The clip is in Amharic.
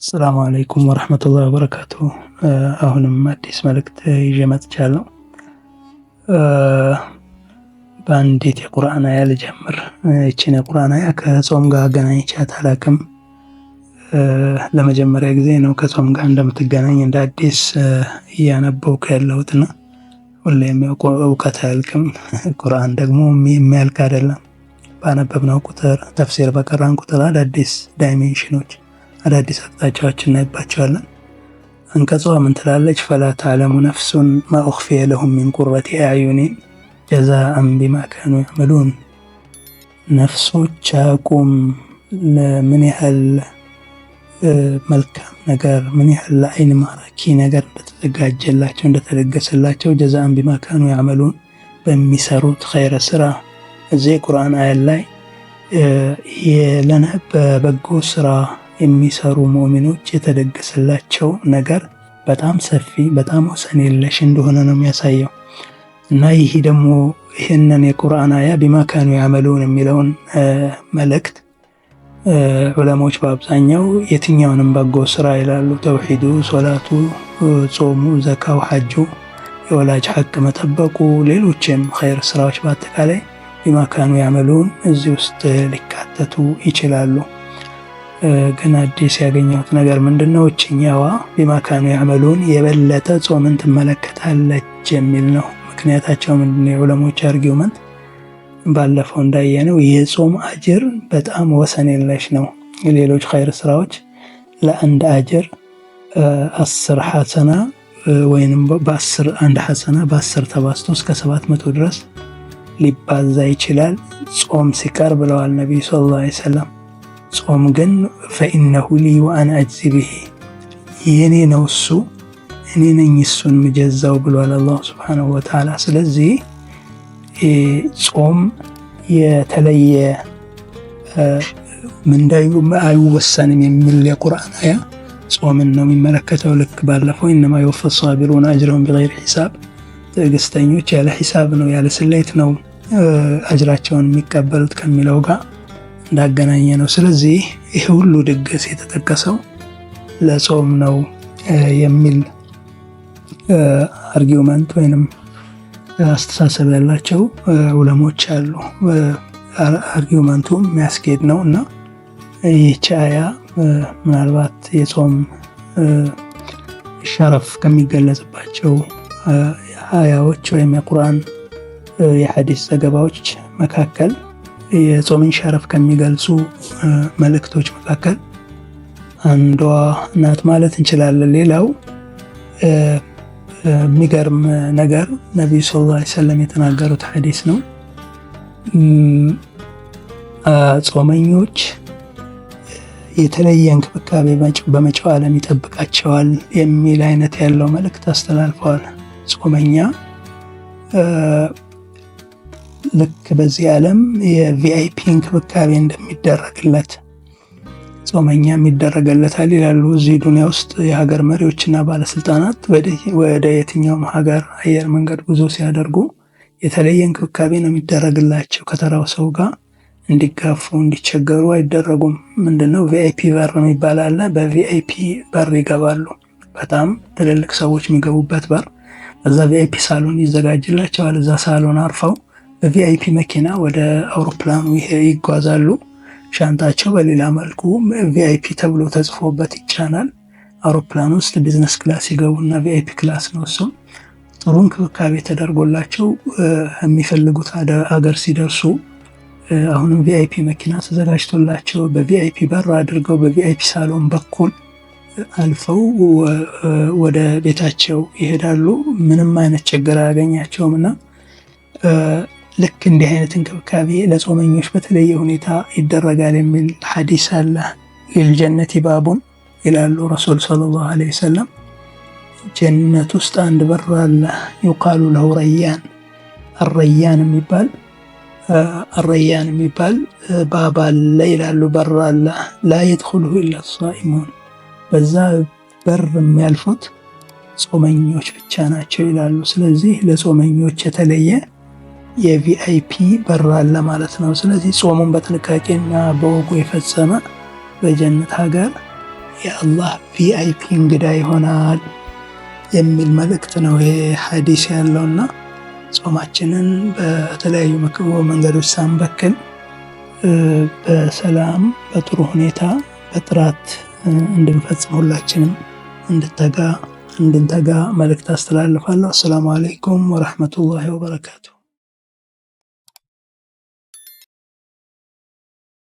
السلام عليكم ورحمة الله وبركاته። አሁንም አዲስ መልእክት ይዤ መጥቻለሁ። በአንዲት የቁርአን አያ ልጀምር። ይችን የቁርአን አያ ከጾም ጋር አገናኝቻት አላውቅም። ለመጀመሪያ ጊዜ ነው ከጾም ጋር እንደምትገናኝ እንደ አዲስ እያነበብኩ ያለሁትና ሁሌም እውቀት አያልቅም። ቁርአን ደግሞ የሚያልቅ አይደለም። ባነበብነው ቁጥር፣ ተፍሲር በቀራን ቁጥር አዳዲስ dimension ኦች፣ አዳዲስ አቅጣጫዎች እናይባቸዋለን። አንቀጿ ምን ትላለች? فلا تعلم نفس ما أخفي لهم من قرة أعين جزاء بما كانوا يعملون። ነፍሶች አያውቁም ምን ያህል መልካም ነገር፣ ምን ያህል ለአይን ማራኪ ነገር እንደተዘጋጀላቸው፣ እንደተደገሰላቸው፣ جزاء بما كانوا يعملون፣ በሚሰሩት ኸይረ ስራ። እዚህ የቁርአን አያ ላይ በበጎ ስራ የሚሰሩ ሙእሚኖች የተደገሰላቸው ነገር በጣም ሰፊ፣ በጣም ወሰን የለሽ እንደሆነ ነው የሚያሳየው። እና ይህ ደግሞ ይህንን የቁርአን አያ بما كانوا يعملون የሚለውን መልእክት ዑለሞች በአብዛኛው የትኛውንም በጎ ስራ ይላሉ። ተውሂዱ፣ ሶላቱ፣ ጾሙ፣ ዘካው፣ ሐጁ፣ የወላጅ ሐቅ መጠበቁ፣ ሌሎችም ኸይር ስራዎች በአጠቃላይ بما كانوا يعملون እዚህ ውስጥ ሊካተቱ ይችላሉ። ግን አዲስ ያገኘሁት ነገር ምንድነው? እችኛዋ بما كانوا يعملون የበለጠ ጾምን ትመለከታለች የሚል ነው። ምክንያታቸው ምንድነው? የዑለሞች argument ባለፈው እንዳየነው የጾም አጅር በጣም ወሰን የለሽ ነው። ሌሎች ኸይር ስራዎች ለአንድ አጅር 10 ሐሰና ወይንም በ10፣ አንድ ሐሰና በ10 ተባዝቶ እስከ 700 ድረስ ሊባዛ ይችላል ጾም ሲቀር ብለዋል ነቢዩ صلى الله عليه وسلم። ጾም ግን فإنه لي وأنا أجزي به፣ የኔ ነው እሱ፣ እኔ ነኝ እሱን ምጀዛው ብሏል አላሁ سبحانه وتعالى። ስለዚህ ጾም የተለየ ምንዳዩ አይወሰንም የሚል የቁርአን አያ ጾምን ነው የሚመለከተው። ልክ ባለፈው إنما يوفى الصابرون أجرهم بغير حساب፣ ትዕግስተኞች ያለ ሒሳብ ነው፣ ያለ ስሌት ነው አጅራቸውን የሚቀበሉት ከሚለው ጋር እንዳገናኘ ነው። ስለዚህ ይህ ሁሉ ድግስ የተጠቀሰው ለጾም ነው የሚል argument ወይንም አስተሳሰብ ያላቸው ዑለሞች አሉ። Argument ኡ የሚያስኬድ ነው እና ይህች አያ ምናልባት የጾም شرف ከሚገለጽባቸው አያዎች ወይም የቁርአን የሐዲስ ዘገባዎች መካከል፣ የጾምን شرف ከሚገልጹ መልእክቶች መካከል አንዷ ናት ማለት እንችላለን። ሌላው የሚገርም ነገር ነቢዩ صلى الله عليه وسلم የተናገሩት ሐዲስ ነው። ጾመኞች የተለየ እንክብካቤ በመጪው ዓለም ይጠብቃቸዋል የሚል አይነት ያለው መልእክት አስተላልፈዋል። ጾመኛ ልክ በዚህ ዓለም የ VIP እንክብካቤ እንደሚደረግለት ጾመኛ የሚደረግለታል ይላሉ። እዚህ ዱንያ ውስጥ የሀገር መሪዎችና ባለስልጣናት ወደ የትኛውም ሀገር አየር መንገድ ጉዞ ሲያደርጉ የተለየ እንክብካቤ ነው የሚደረግላቸው። ከተራው ሰው ጋር እንዲጋፉ፣ እንዲቸገሩ አይደረጉም። ምንድነው፣ VIP በር የሚባል አለ። በ VIP በር ይገባሉ። በጣም ትልልቅ ሰዎች የሚገቡበት በር፣ እዛ VIP ሳሎን ይዘጋጅላቸዋል። እዛ ሳሎን አርፈው በ VIP መኪና ወደ አውሮፕላኑ ይጓዛሉ። ሻንጣቸው በሌላ መልኩ VIP ተብሎ ተጽፎበት ይጫናል። አውሮፕላን ውስጥ business class ይገቡና VIP class ነው እሱም፣ ጥሩ እንክብካቤ ተደርጎላቸው የሚፈልጉት አገር ሲደርሱ አሁንም VIP መኪና ተዘጋጅቶላቸው በ VIP በር አድርገው በ VIP ሳሎን በኩል አልፈው ወደ ቤታቸው ይሄዳሉ። ምንም አይነት ችግር አያገኛቸውም እና ልክ እንዲህ አይነት እንክብካቤ ለጾመኞች በተለየ ሁኔታ ይደረጋል የሚል ሐዲስ አለ። للجنة باب ይላሉ ረሱል صلى الله عليه وسلم። ጀነት ውስጥ አንድ በር አለ። يقال له ريان፣ አረያን የሚባል ባብ አለ ይላሉ። በር አለ። لا يدخله إلا الصائمون፣ በዛ በር የሚያልፉት ጾመኞች ብቻ ናቸው ይላሉ። ስለዚህ ለጾመኞች የተለየ የ VIP በር አለ ማለት ነው። ስለዚህ ጾሙን በጥንቃቄና በወጉ የፈጸመ በጀነት ሀገር የአላህ VIP እንግዳ ይሆናል የሚል መልእክት ነው ይሄ ሐዲስ ያለውና ጾማችንን በተለያዩ መንገዶች ሳንበክል በሰላም በጥሩ ሁኔታ በጥራት እንድንፈጽም ሁላችንም እንድንተጋ መልእክት አስተላልፋለሁ። አሰላሙ አለይኩም ወረሕመቱላሂ ወበረካቱ።